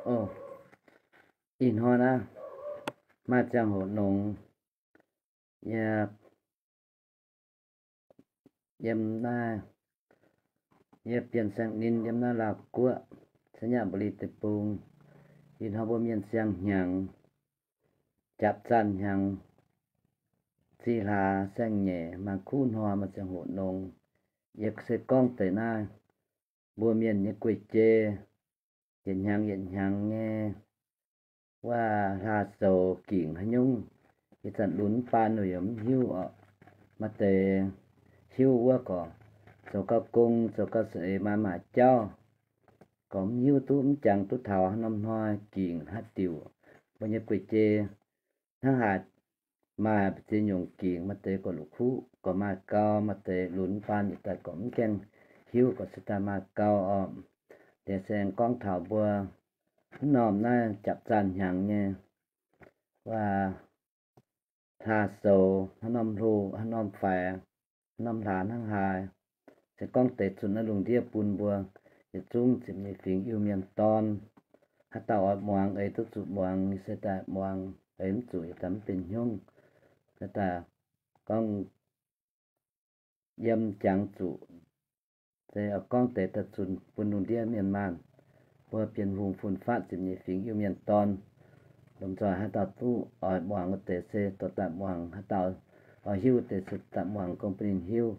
Ih hnoi naaiv maaih ziangh hoc nongx, yie yiem naaiv, yie Bienh Saeng Ninh yiem naaiv Laauh Guoqv, Sainyabuli Deic-Bung. Ih hnoi mbuo mienh siang-hnyangx, japv zanh hnyangx, zih hlaax saeng-nyeic, maanc kuv hnoi maaih ziangh hoc nongx. Yie se gorngv deix naaiv mbuo mienh nyei guei-jei, yietc hnyangx yietc hnyangx nyei wuov hlaax-zoux gingc haaix nyungc, ih zanc lunx baan nor yaac mv hiuv oc. Maaih deix hiuv wuov gorqv zoux gau gong, zoux gau saeng-eix, maaih maaih jauv gorqv mv hiuv duqv, mv jangx duqv taux haaix norm hnoi gingc haaix diuc. Mbuo nyei guei-jei hnangv haaix maaih ziex nyungc gingc, maaih deix gorqv la'kuqv gorqv maaih gau, maaih deix lunx baan yietc daaih gorqv mv gaengh hiuv gorqv se daaih maaih gau oc. Liuz se aengx gorngv taux mbuo mv norm naaiv japv zanh hnyangx nyei wuov hlaax-zoux, haaix norm hlo, haaix norm faix, haaix norm hlaax hnangv haaix, se gorngv deix zunh naaiv lungh ndiev bun mbuo yietc zungv ziepc nyeic fingx Iu-Mienh dorn. Haaix dauh oix muangx eix duqv zuqc muangx, se daaih muangx, eix mv zuqc yaac daaih mv benx hnyungv. Se daaih gorngv yiem jangx zuqc, se oix gorngv deix daaih zunh bun lungh ndiev mienh maanh, mbuo Bienh Hungh fun-fatv ziepc nyeic fingx Iu-Mienh dorn. Lomh nzoih haaix dauh duqv oix muangx wuov deix se dorh daaih muangx, haaix dauh oix hiuv wuov deix se daaih muangx gorngv bun ninh hiuv.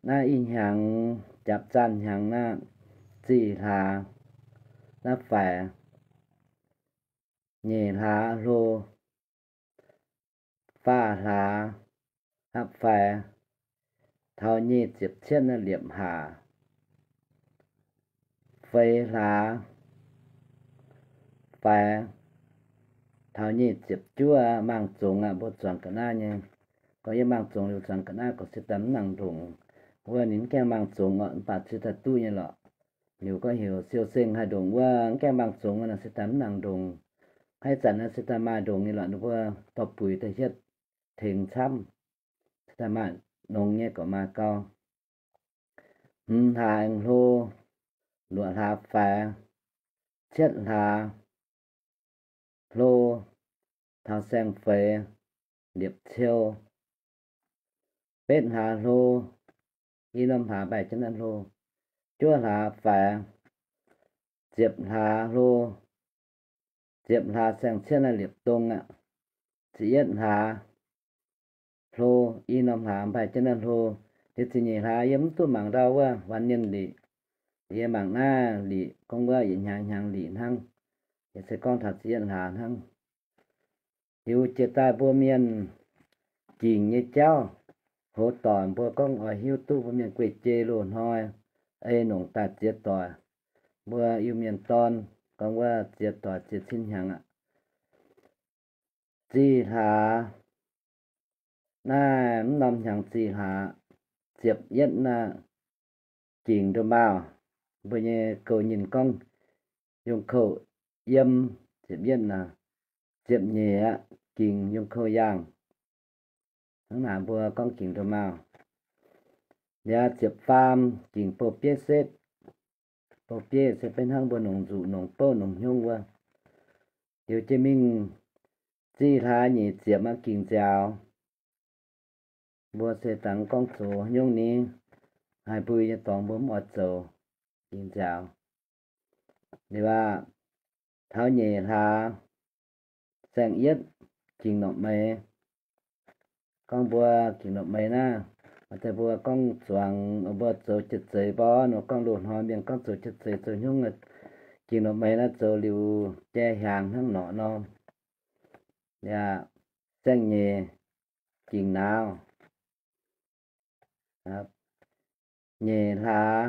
Naaiv ih hnyangx japv zanh hnyangx naaiv, zih hlaax naaiv faix, nyeic hlaax hlo, faah hlaax, aa, faix, taux nyic ziepc cietv naaiv liepc haac, feix hlaax faix, taux nyic ziepc juov maangh zongx aqv. Mbuo zuangx ga'naaiv nyei, gorngv yie maangh zongx liuz zuangx ga'naaiv gorqv se daaih mv nangc ndongc. Wuov ninh mv gaengh maangh zongx oc, mv baac se daaih duqv nyei lorqc. Liuz gorngv heuc siou seng haih ndongc wuov mv gaengh maangh zongx nor se daaih mv nangc ndongc. Haaix zanc naaiv se daaih maaih ndongc nyei lorqc, ninh mbuo dorh buix daaih hietv tengx camv, se daaih maaih nongx nyei gorqv maaih gau. Hmz hlaax aengx hlo, luoqc hlaax faix, cietv hlaax hlo, taux saeng-feix, liepc ciou, betv hlaax hlo, i norm hlaax maaih jienv naaiv hlo, juov hlaax faix, ziepc hlaax hlo, ziepc hlaax saeng-cietv naaiv liepc dong aqv, ziepc yietv hlaax hlo, i norm hlaax maaih jienv naaiv hlo. Liuz ziepc nyeic hlaax yie mv duqv mangc ndau wuov, Wanc Mienh Liqc. Yie mangc naaiv liqc gorngv wuov yietc hnyangx hnyangx liqc hnangv. Yie se gorngv taux ziepc yietv hlaax hnangv. Liuz jiex daaih mbuo mienh gingc nyei jauv, hoz doic mbuo gorngv oix hiuv duqv mbuo mienh guei-jei loz-hnoi ei nongc daaih ziex doic, mbuo Iu-Mienh dorn gorngv wuov ziex doic ziex cin hnyangx aqv. Zih hlaax naaiv mv norm hnyangx zih hlaax, ziepc yietv naaiv gingc ndomh maauh, mbuo nyei gouv nyinh gorngv yongh kouv yiem, ziepc yietv naaiv, ziepc nyeic aqv gingc yongh kouv yaangh. Hnangv naaic mbuo gorngv gingc ndomh maauh. Liuz ziepc faam gingc bouh bieiv setv. Bouh bieiv se benx hnangv mbuo nongc nzuqc, nongc bouv, nongc hnyungv wuov. Liuz jiex mingh zih hlaax nyeic ziepc aqv gingc nziaaux. Mbuo se dangx gorngv zoux haaix nyungc ni, haih mbui nyei dorngx mbuo mv oix zoux, gingc nziaaux. Liuz aqv, taux nyeic hlaax saeng-yietv gingc norqc meix. Gorngv mbuo gingc norqc meix naaiv, maaih deix mbuo gorngv zuangx mbuo zoux jiex zeiz mbuo nor, gorngv loz-hnoi mienh gorngv zoux jiex zeiz zoux haaix nyungc, gingc norqc meix naaiv zoux liuz jai hiaangx hnangv norqc nor. Yaac saeng-nyeic gingc naauv. Nyeic hlaax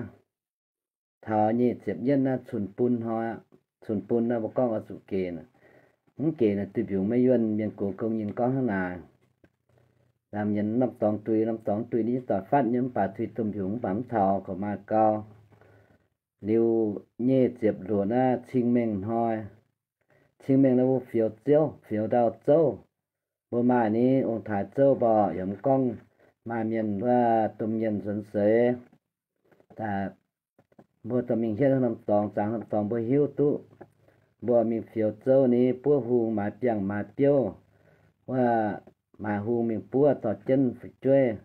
taux nyic ziepc yietv naaiv cun-bun hnoi aqv. Cun-bun naaiv mbuo gorngv oix zuqc gec, mv gec naaic duih mbiungc maiv yuonh. Mienh gox gong nyinh gorngv hnangv naaic. Laamh yienx norm dorngx duih, norm dorngx duih ninh doic fatv nyei mv baac duih domh mbiungc mv baac mv taux, gorqv maaih gau. Liuz nyic ziepc luoqc naaiv cing-mengh hnoi. Cing-mengh naaiv mbuo fioux zouv, fioux ndau zouv. Mbuo maaih ni ong-taaix zouv mborqv, yaac mv gorngv maaih mienh wuov domh mienh nzuonx seix. Mbuo dorh mingh hietv norm dorngx, zangx norm dorngx mbuo hiuv duqv. mbuo mingh fioux zouv ni, buov hung maaiz biangh maaiz biouv, wuov maaiz hung mingh buov dorh jienv fu'jueiv,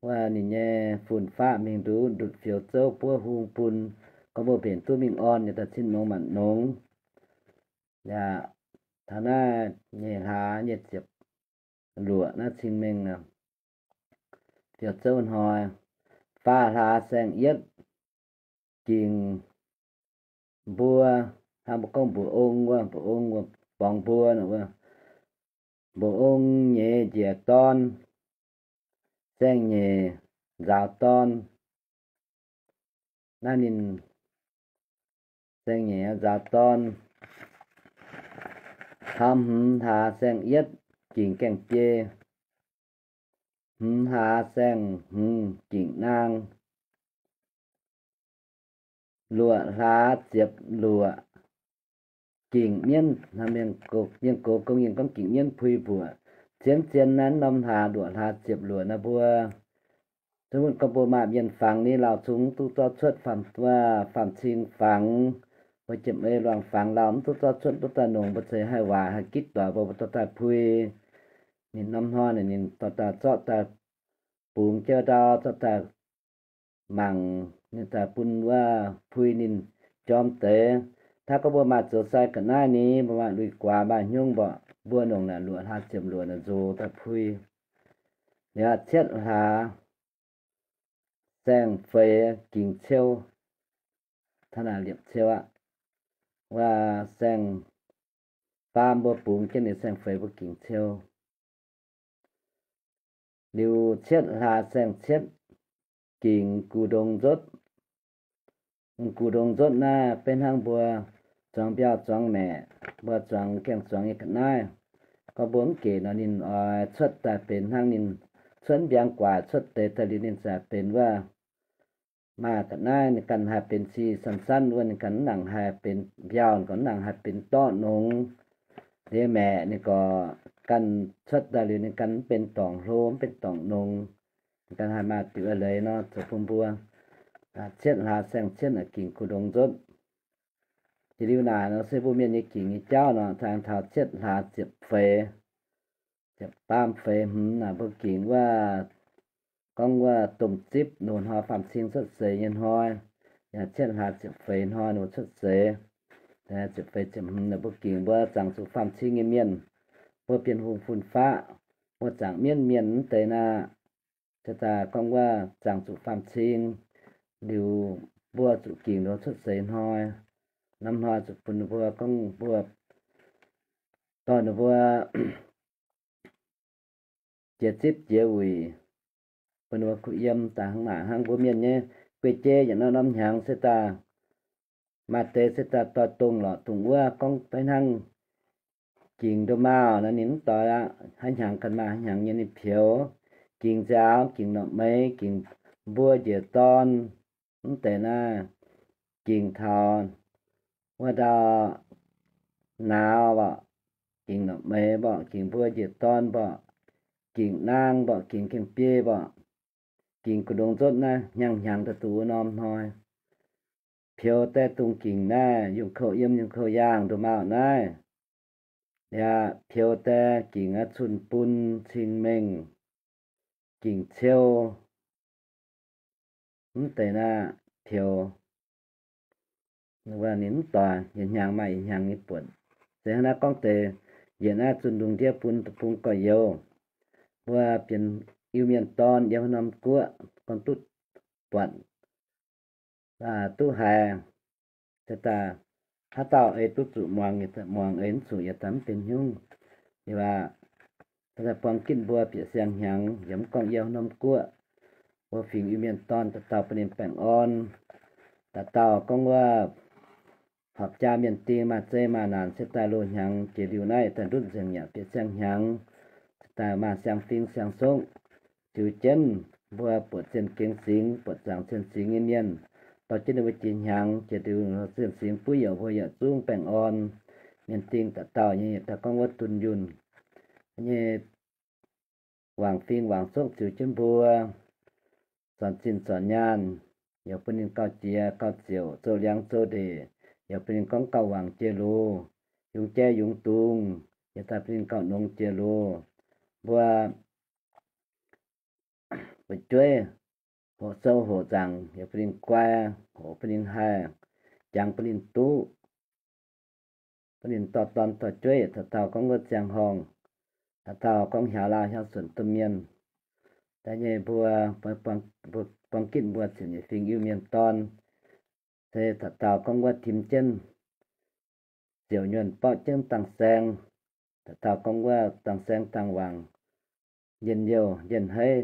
wuov ninh nyei fun-faqv mingh ndutv ndutv fioux zouv buov hung bun, gorngv mbuo mbenc duqv mingh orn nyei daaih cin nongx maanc nongx. Yaac taux naaiv nyeic hlaax nyei ziepc luoqc naaiv cing-mengh fioux zouv hnoi, faah hlaax saeng-yietv gingc mbuo, hnangv mbuo gorngv mbuoqc ong wuov, mbuoqc ong wuov borngz mbuo, mbuoqc ong nyeiz njiec dorn, saeng-nyeic nzaaux dorn. Naaiv ninh saeng-nyeic nzaaux dorn. Taux hmz hlaax saeng-yietv gingc gaeng-biei, hmz hlaax saeng-hmz gingc naang, luoqc hlaax ziepc luoqc gingc mienv. Mienh gox gong yinh gorngv gingc mienv puix mbuoqc. Zien-zien naaiv norm hlaax luoqc hlaax ziepc luoqc naaiv mbuo, zungv gorngv mbuo maaih mienh fangx ni, lauh zungv mv duqv zorqv cuotv faam-cing fangx, mbuo jiem ei luangh fangx lauh mv duqv zorqv cuotv, duqv daaih nongx mbuo ceix haih waac haih gitv doic mbuo dorh daaih puix. Ninh norm hnoi ninh dorh daaih zorqv daaih bungx jienv ndau, zorqv daaih mangc ninh daaih bun wuov puix ninh jorm deix. Hnangv gorngv mbuo maaih zoux sai ga'naaiv ni, mbuo maaih lui-guaax maaih hnyungv mborqv, mbuo nongc naaic luoqc hlaax ziepc luoqc naaic nzox daaih puix. Liuz cietv hlaax saeng-feix gingc ciou, taux naaic liepc ciou aqv. Wuov saeng-faam mbuo bungx jienv ninh saeng-feix mbuo gingc ciou. Liuz cietv hlaax saeng-cietv gingc gux ndongx nzotv. Gux ndongx nzotv naaiv beiv hnangv mbuo zuangx mbiauh zuangx maeqc, mbuo zuangx gaeng zuangx nyei ga'naaiv, gorngv mbuo mv gec nor ninh oix cuotv daaih benx hnangv ninh cuotv mbiaangx guaax cuotv deix daaih liuz ninh zaqc benx wuov maaih ga'naaiv ninh ganh haih benx cih sanv-sanv wuov, ninh ganh mv nangc haih benx mbiauh, ninh gorngv mv nangc haih benx dorqv nongx. Liuz maeqc ninh gorngv ganh cuotv daaih liuz ninh ganh mv benx dorngc hlo mv benx dorngc nongx. Ninh ganh haih maaih diuc leiz nor zoux bun mbuo cietv hlaax saeng-cietv gingc gux ndongx nzotv. Jiex liuz naaic nor se mbuo mienh nyei gingc nyei jauv nor, taux cietv hlaax ziepc feix, ziepc baamh feix hmz naaic mbuo gingc wuov, gorngv wuov domh zipv loz-hnoi faam-cing cuotv seix nyei hnoi, yaac cietv hlaax ziepc feix hnoi ninh mbuo cuotv seix. Ziepc feix ziepc hmz naaic mbuo gingc mbuo zaangc zuqc faam-cing nyei mienh, mbuo Bienh Hungh fun-faqv, mbuo zaangc mienv mienh mv deix naaic, se daaih gorngv wuov zaangc zuqc faam-cing liuz, mbuo zuqc gingc nduov cuotv seix hnoi. Norm hnoi zuqc bun ninh mbuo gorngv mbuo dorh ninh mbuo jiex zipv jiex wuic, bun ninh mbuo kuh yiem daaih hnangv naaic hnangv. Mbuo mienh nyei guei-jeiv yaac norm-norm hnyangx se daaih maaih deix se daaih doix-dongh lorqc dongh wuov, gorngv beiv hnangv gingc ndomh maauh nor ninh mv doix aqv. Haaix hnyangx ganh maaih haaix hnyangx nyei ninh peux. Gingc nziaaux, gingc norqc meix, gingc mbuo njiec dorn, mv deix naaiv gingc taux wuov ndau nauz mborqv, gingc norqc meix mborqv, gingc mbuo njiec dorn mborqv, gingc naang mborqv, gingc gaeng-biei mborqv, gingc gux ndongx nzotv naaiv hnyangx hnyangx daaih duqv wuov norm hnoi. Peux daaih dongh gingc naaiv yungh kouv yiem yungh kouv yaangh ndomh maauh naaiv. Yaac peux daaih gingc aqv cun bun cing-mengh, gingc ciou, mv deix naaiv peux ninh mv doix, yietc hnyangx maaih yietc hnyangx nyei buonc. Se hnangv naaiv gorngv deix, yietc naaiv zunh ndungh ndiev bun deic-bung gorx-youz, mbuo Bienh Iu-Mienh dorn yiem haaix norm guoqv gorngv duqv buatc duqv haiz, se daaih haaix dauh ei duqv zuqc muangx, muangx, ei mv zuqc yaac daaih mv benx hnyungv. Liuz aqv, se daaih buang gitv mbuo bieqc siang-hnyangx, yaac mv gorngv yiem haaix norm guoqv, mbuo fingx Iu-Mienh dorn dauh dauh bun ninh baengh orn. Dauh dauh gorngv wuov horpc jaa mienh ding maaih zei maaih naanc se daaih loz-hnyangx jiex liuz naaiv daaih ndutv nzengc yaac bieqc siang-hnyangx, se daaih maaih siang-fing siang-sokv. Ziux jienv mbuo buoqc zienh gengx singx, buoqc zaangc zienh singx nyei mienh, dorh jienv ninh mbuo jiex hnyangx jiex liuz zienh singx buov youc mbuo yaac zungv baengh orn. Mienh ding dauh dauh nyei yietc dauh gorngv wuov dunh yunh nyei wangc fing wangc sokv ziux jienv mbuo, zornc zinh zornc nyaanh, yaac bun ninh gauh jiex gauh ziouc zoux liangx zoux ndeic, yaac bun ninh gorngv gauh wangc jiex loz, yungz jaiv yungz dungz, yaac daaih bun ninh gauh nongx jiex loz. Mbuo fu'jueiv hoqc sou hoqc nzaangc yaac bun ninh guai, hoqc bun ninh haih, jangx bun ninh duqv, bun ninh dorh dorn dorh jueiv, taux dauh gorngv wuov ziangh horngh, taux dauh gorngv hiaaux laauh hiaaux suonc domh mienh. Da'nyeic mbuo, mbuo buang gitv mbuo ziepc nyeic fingx Iu-Mienh dorn, se taux dauh gorngv wuov tim jienv ziouc nyuonh borqv jienv dang saeng, taux dauh gorngv wuov dang saeng dang wangc, njien-youh njien-heiv,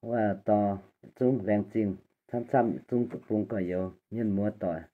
wuov dorh yietc zungv laengz zingh camv-camv yietc zungv deic-bung gorx-youz mienh muoz doic.